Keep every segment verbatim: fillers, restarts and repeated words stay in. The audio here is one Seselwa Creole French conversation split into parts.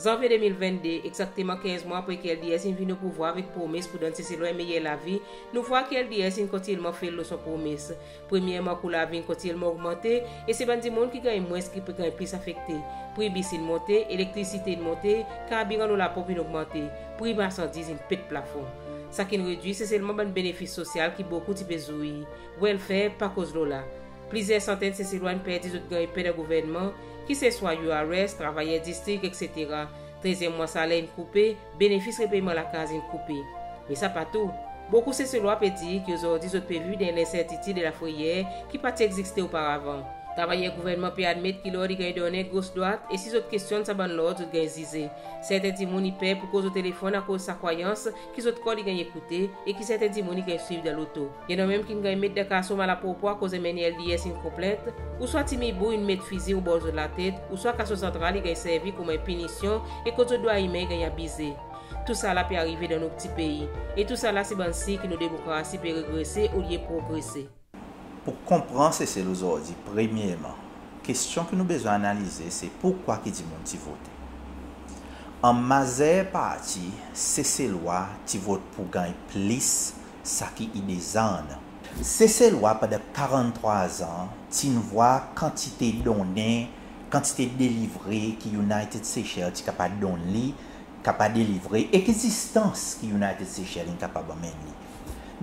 Zanvye de mil venn de, egzakteman kenz mwan apre ki LDS in vin o pouvwar avek promes pour donn Seselwa en meyer lavi, nou vwar ki LDS in kontinyelman fel lo son promes. Premyerman, kou lavi in kontinyelman ogmante, e se bann dimoun ki ganny mwens ki pe ganny plis afekte. Pri bis in monte, elektrisite in monte, karbiran lo laponp in ogmante, pri marsandiz in pet plafon. Sa ki'n redwir se selman bann benefis sosyal ki bokou ti pe zwir. Welfare pa koz lo la. Plizyer santenn Seselwa in perdi zot gannyen dan gouvernman, ki se swa URS, travayer distrik, eksetera. Trezyenm mwan saler in koupe, benefis repeyman lakaz in koupe. Me sa pa tou. Bokou Seselwa pe dir ki ozordi zot pe viv dan en lensertitid e lafreyer ki pa ti egziste oparavan. Travayer gouvernman pe admet ki lord i ganny donnen gos drwat, e si zot kestyonn sa bann lord, zot ganny zize. Serten dimoun i per pour koz o telefonn akoz sa krwayans ki zot kor i ganny ekoute e ki serten dimoun i ganny swiv dan loto. I annan menm ki'n ganny met dan kaso malapropo akoz en menm LDS in konplent, ouswa timoun in met fizi o bor zot latet, ouswa kaso santral i ganny servi konman en pinisyon e kot zot drwa imen i ganny abize. Tousala pe arive dan nou pti pei. E tousala se bann siny ki nou demokrasi pe regrese olye progrese. Pour konpran Sesel ozordi, premyerman, kestyon ki nou bezwen analize se poukwa ki dimoun ti vote. An mazer parti, Seselwa ti vot pour ganny plis sa ki i deza annan. Seselwa pandan karanntrwa an ti'n vwar kantite donnen, kantite delivre ki United Seychelles ti kapab donn li, kapab delivre, e ki distans ki United Seychelles in kapab anmenn li.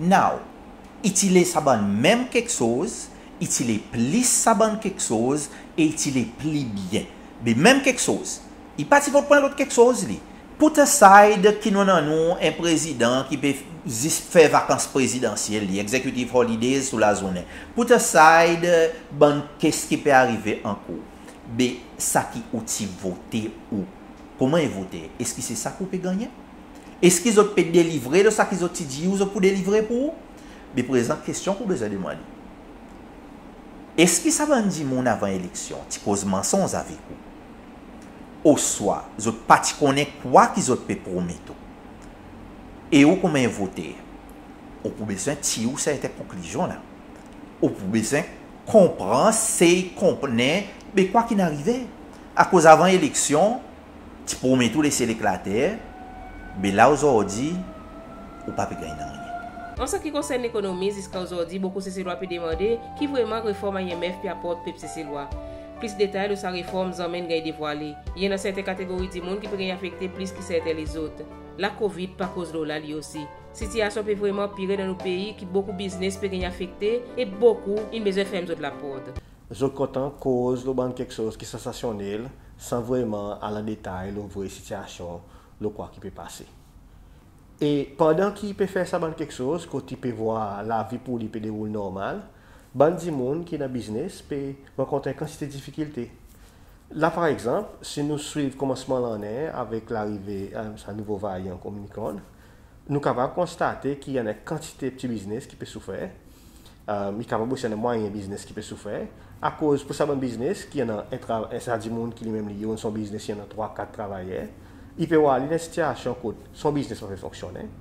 Now, i ti le sa bann menm keksoz, i ti le plis sa bann keksoz, e i ti le pli byen. Be menm keksoz. I pa ti vot pour en lot keksoz li. Put aside ki nou annan nou en prezidan ki pe zis fer vakans prezidansyel li, executive holidays tou lazournen. Put aside bann kes ki pe arive an kour. Be sa ki ou ti vote ou. Konman en voter, eski se sa ki ou pe gannyen? Eski zot pe delivre lo sa ki zot ti dir ou zot pou delivre pour ou? Be prezan kestyon ki ou bezwen demande. Eski sa bann dimoun avan eleksyon ti koz mansonz avek ou? Oswa zot pa ti konnen kwa ki zot pe promet ou? E ou konman en voter, ou pou bezwen tir ou serten konklizyon la. Ou pou bezwen konpran, sey konpran, be kwa ki'n arive. Akoz avan eleksyon, ti promet ou lesyel ek later, be la ozordi, ou pa pe ganny nanryen. An sa ki konsern lekonomi, ziska ozordi, bokou Seselwa pe demande ki vreman reform IMF pe aport pep Seselwa. Plis detay lo sa reform zanmen in ganny devwale. I annan serten kategori dimoun ki pe ganny afekte plis ki serten lezot. La COVID pa koz lo la li osi. Sitiyasyon pe vreman anpire dan nou pei ki bokou biznes pe ganny afekte e bokou in bezwen ferm zot laport. Zot kontan koz lo bann keksoz ki sansasyonnel, san vreman al an detay lo vre sitiyasyon, lo kwa ki pe pase. E pandan ki i pe fer sa bann keksoz, kot i pe vwar lavi pour li pe deroul normal, bann dimoun ki dan biznes pe rankontre en kantite difikilte. La, par egzanp, si nou swiv komansman lannen avek larive, e, sa nouvo varyan Omicron, nou kapab konstate ki i annan en kantite pti biznes ki pe soufer. E, i kapab osi annan mwayen biznes ki pe soufer. Akoz pour sa bann biznes ki annan en tra-, en sa dimoun ki li menm li own son biznes, i annan trwa, kat travayer, i pe vwar li dan en sitiyasyon kot son biznes pa pe fonksyonnen.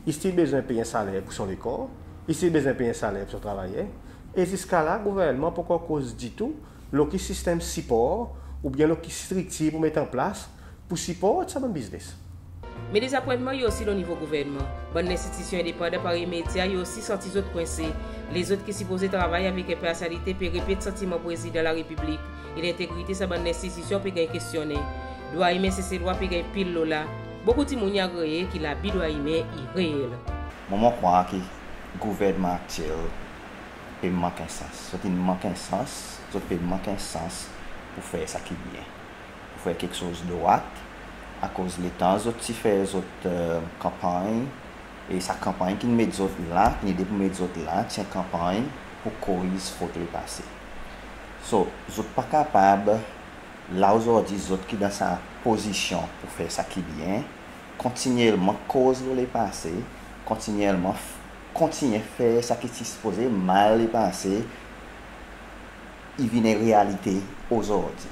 I still bezwen pey en saler pour son lekor, i still bezwen pey en saler pour son travayer. E ziska la, gouvernman pa ankor koz ditou lo ki sistenm sipor oubyen lo ki striktir pou met an plas pour siport sa bann biznes. Me dezapwentman i osi lo nivo gouvernman. Bann lenstitisyon endepandan parey medya i osi santi zot kwense. Lezot ki sipoze travay avek enparsyalite pe repet santiman Prezidan Larepiblik e lentegrite sa bann lenstitisyon pe ganny kestyonnen. Drwa imen Seselwa pe ganny pil lo la. Bokou dimoun i agree ki labi drwa imen i reel. Mwan mon krwar ki gouvernman aktyel pe mank en sans. Zot in mank en sans, zot pe mank en sans pour fer sa ki byen, pour fer keksoz drwat, akoz letan zot ti fer zot, e, kanpanny, e sa kanpanny ki'n met zot la, ki'n ede pour met zot la, ti en kanpanny pour koriz fot lepase. So, zot pa kapab, la ozordi zot ki dan sa pozisyon pour fer sa ki byen, kontinyelman koz lo lepase, kontinyelman f-, kontinyen fer sa ki ti sipoze mal lepase, i vin en realite ozordi.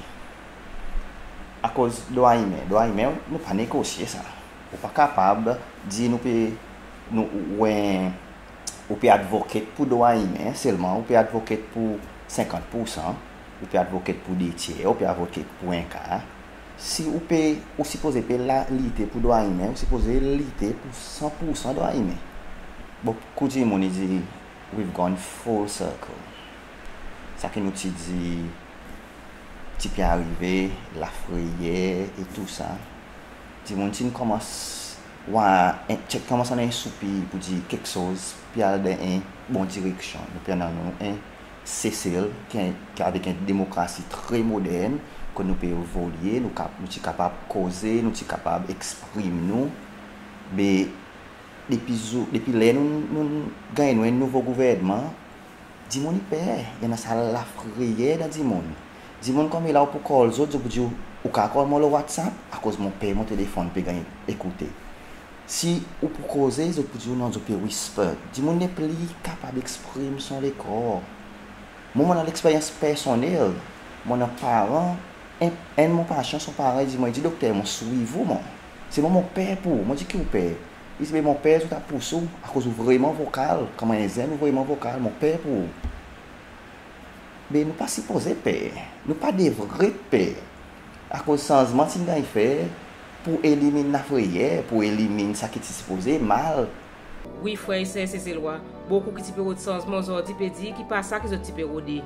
Akoz drwa imen, drwa imen, nou pa negosye sa. Ou pa kapab dir nou pe, nou, ou, ou pe advocate pour drwa imen, selman ou pe advocate pour senkant poursan, ou pe advocate pour de tyer, ou pe advocate pour en kar. Si ou pe, ou sipoze pe la lite pour drwa imen, ou sipoze lite pour san pour san drwa imen. Bokou dimoun i dir, "We've gone full circle." Sa ki nou ti dir ti pe arive, lafreyer e tou sa. Dimoun ti'n konmans war, en, ti konmans annan en soupir pour dir keksoz pe al dan en bon direksyon. Nou pe annan nou en Sesel ki, ki avek en demokrasi tre modern, kot nou pe evolye, nou kap-, nou ti kapab koze, nou ti kapab eksprim nou. Me depi zour, depi ler nou, nou ganny nou en nouvo gouvernman, dimoun i per, i annan sa lafreyer dan dimoun. Dimoun konmela ou pou call zot, zot pou dir ou, ou kapab call mwan lo WhatsApp, akoz mon per mon telefon pe ganny ekoute. Si ou pou koze, zot pou dir ou non, zot pe whisper. Dimoun nepli kapab eksprim son lekor. Mwan, mon annan leksperyans personnel. Mon annan paran, en, enn mon pasyan, son paran i dir mwan, i dir, "Dokter, mon swiv ou, mwan. Se mwan mon per pour ou." Mon dir, "Ki ou per?" I dir, "Be mon per zot a pous ou, akoz ou vreman vokal, konman en zenn ou vreman vokal, mon per pour ou." Me nou pa sipoze per, nou pa devret per. Akoz sanzman ti'n ganny fer pour elimin lafreyer, pour elimin sa ki ti sipoze mal. Wi, frer e ser Seselwa, bokou ki ti pe rod sanzman ozordi pe dir ki pa sa ki zot ti pe rode.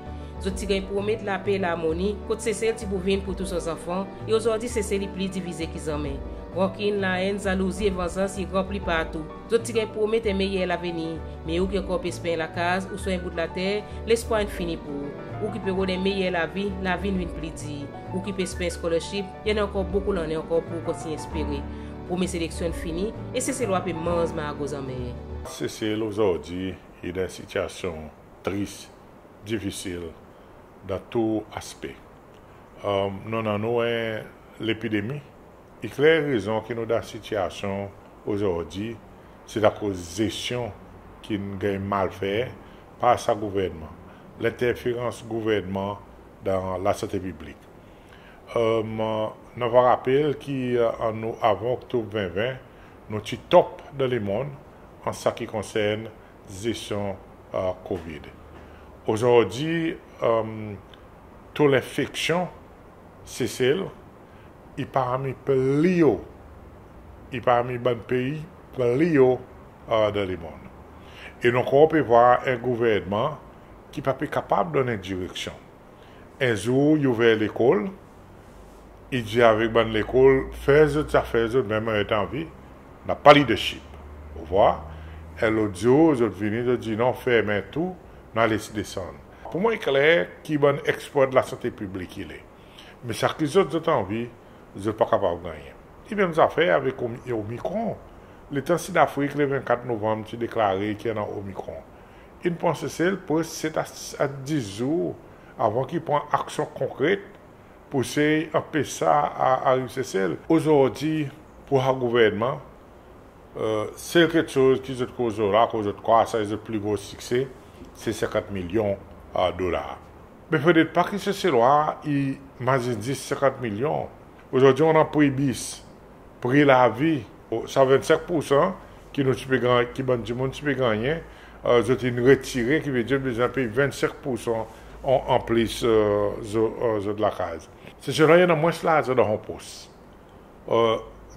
Zot ti ganny promet lape e larmoni, kot Sesel ti pou vin pour tou son zanfan, e ozordi Sesel i pli divize ki zanmen. Rankin, laenn, zalouzi e vanzans i ranpli partou. Zot ti ganny promet en meyer lavenir, me ou ki ankor pe esper en lakaz ouswa en bout later, lespwar in fini pour ou. Ou ki pe rod en meyer lavi, lavi in vin pli dir. Ou ki pe esper en scholarship, i annan ankor bokou lannen ankor pour ou kontinyen espere. Premye seleksyon in fini, e Seselwa pe manz margo zanmer. Sesel ozordi i dan en sitiyasyon tris, difisil dan tou aspe. E, nou annan nou en lepidemi. I kler rezon ki nou dan sitiyasyon ozordi, se akoz zesyon ki'n ganny mal fer par sa gouvernman, lenterferans gouvernman dan lasante piblik. E, nou ava rapel ki, e, an nou, avan Oktob ven ven, nou ti top dan lemonn an sa ki konsern zesyon, e, COVID. Ozordi, e, to lenfeksyon Sesel i parmi pli o, i parmi bann pei pli o, e, dan lemonn. E nou ankor pe vwar en gouvernman ki pa pe kapab donn en direksyon. En zour i ouver lekol, i dir avek bann lekol, fer zot zafer zot menm, zot anvi, napa leadership. Ou war? E lot zour zot vini, zot dir non, fermen tou, nou les desann. Pour mwan i kler ki bann ekspert lasante piblik i le. Me sa ki zot, zot anvi, zot pa kapab gannyen. I menm zafer avek Omi-, Omicron. Letan Sidafrik le vennkat Novanm ti deklare ki annan Omicron, in pran Sesel preski set a, a dis zour avan ki pran aksyon konkret pour sey anpes sa a, ariv Sesel. Ozordi, pour sa gouvernman, e, sel keksoz ki zot koz lo la, ki zot krwar sa i zot pli gro sikse, se senkant milyon, e, dolar. Me fodre pa ki Seselwa i mazin zis senkant milyon. Ozordi, ou annan pri bis, pri lavi, o, sa vennsenk poursan ki nou ti pe ganny, ki bann dimoun ti pe gannyen, e, zot in retire, ki vedir bezwen pey vennsenk poursan an, anplis, e, zo-, e, zot lakaz. Seselwa i annan mwens larzan dan son pos. E,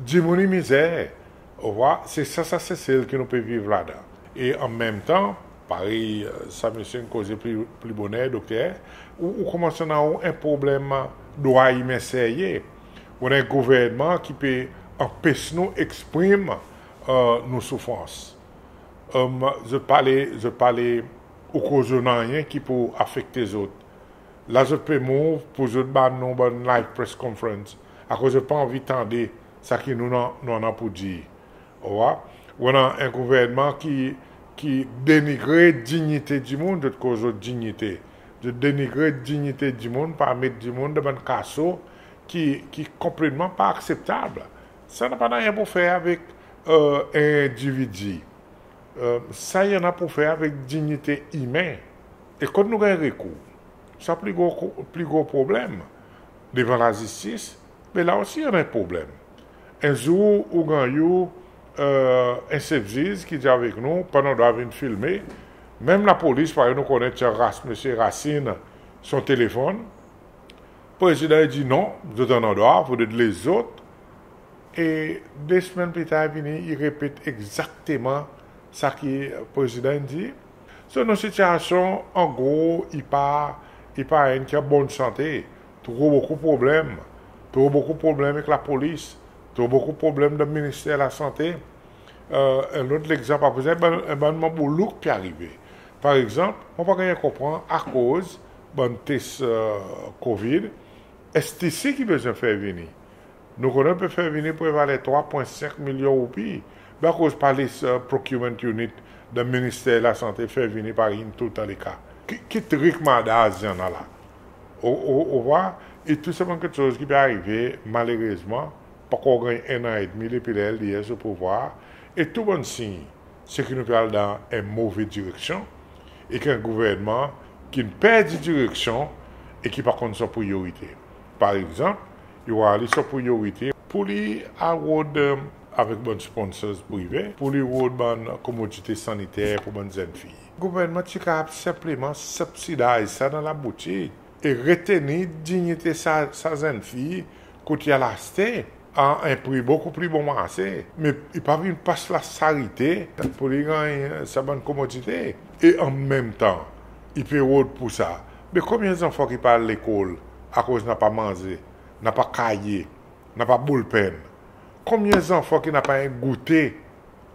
dimoun i mizer, ou war, se sa, sa Sesel ki nou pe viv ladan. E an menm tan, parey, e, sa mesye in koze pli, pli boner, dokter, ou, ou konmans annan ou en problenm drwa imen serye. Ou annan en gouvernman ki pe anpes nou eksprim, e, nou soufrans. E, zot pa le, zot pa le ou koz lo nanryen ki pou afekte zot. La zot pe mouv pour zot bann nou bann live press conference, akoz zot pa anvi tande sa ki nou annan, nou annan pour dir. Ou war? Ou annan en gouvernman ki, ki denigre dinyite dimoun, zot koz lo dinyite. Zot denigre dinyite dimoun, par met dimoun dan bann kaso ki, ki konpletman pa akseptab. Sa napa nanryen pour fer avek, e, en endividi. E, sa i annan pour fer avek dinyite imen. E kot nou ganny rekour? Sa pli gro ko-, pli gro problenm. Devan lazistis, me la osi i annan en problenm. En zour ou ganny ou, e, en sef ziz ki dir avek nou, pa nou drwa vin filme. Menm lapolis, parey nou konnen, ti aras Msye Racine son telefonn. Prezidan i dir non, zot annan drwa, fodre lezot. E de semenn pli tar i vini, i repet egzakteman sa ki Prezidan in dir. So nou sitiasyon an gro i pa, i pa enn ki an bonn sante. Tro bokou problenm. Tro bokou problenm ek lapolis. Tro bokou problenm dan Minister Lasante. En lot legzanp, apre sa bann, bann manm boulouk pe arive. Par egzanp, mon pa ganny konpran akoz bann tes COVID, STC ki bezwen fer vini. Nou konnen pe fer vini pou en valer trwa pwen senk milyon roupi. Be akoz pa les procurement unit dan Minister Lasante fer vini parey in toultan leka? Ki, ki trik madaz i annan la? Ou, ou, ou war, e tou sa bann keksoz ki pe arive, malerezman, pa ankor ganny en an edmi depi ler LDS o pouvwar, e tou bann siny se ki nou pe al dan en move direksyon, e ki en gouvernman ki'n perdi direksyon e ki pa konn son priyorite. Par egzanp, i war li son priyorite pou li al rod, avek bann sponsors prive, pou li rod bann komodite saniter pou bann zenn fiy. Gouvernman ti kapab senpleman subsidize sa dan laboutik e retenir dinyite sa, sa zenn fiy kot i al aste a en pri bokou pli bon marse, me i pa vin pas lasarite pou li ganny sa bann komodite. E an menm tan, i pe rod pou sa. Me konbyen zanfan ki pa al lekol akoz napa manze, napa kaye, napa boulpenn? Konbyen zanfan ki napa en goute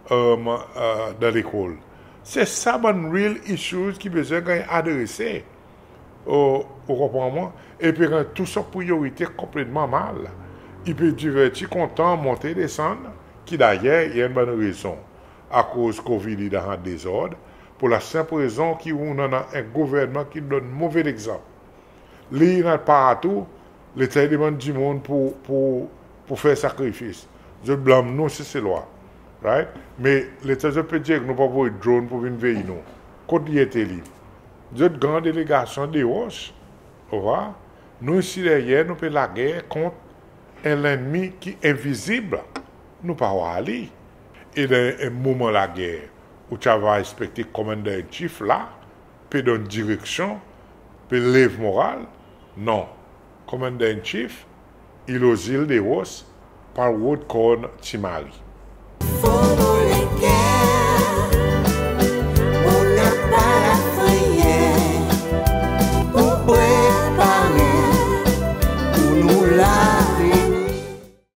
dan lekol? Se sa bann real issues ki bezwen ganny adrese. Ou, ou konpran mwan? E pe rann tou son priyorite konpletman mal. I pe diverti kontan, monte desann, ki dayer i enn bann rezon akoz COVID i dan dezord, pou lasenp rezon ki ou'n annan en gouvernman ki donn move legzanp. Li in al partou, letan i demann dimoun pou, pou, pou fer sakrifis. Zot blanm nou Seselwa, right? Me letan zot pe dir ek nou pa anvoy drone pou vin vey nou, kot li ete li? Zot gran delegasyon deor, ou war, nou isi deryer nou pe lager kont en lennmi ki envizib, nou pa war li. E dan en moman lager ou ti ava ekspekte Commander in Chief la pe donn direksyon, pe lev moral. Non. Commander in Chief i lo zil deor, pe al rod korn Ti Mari.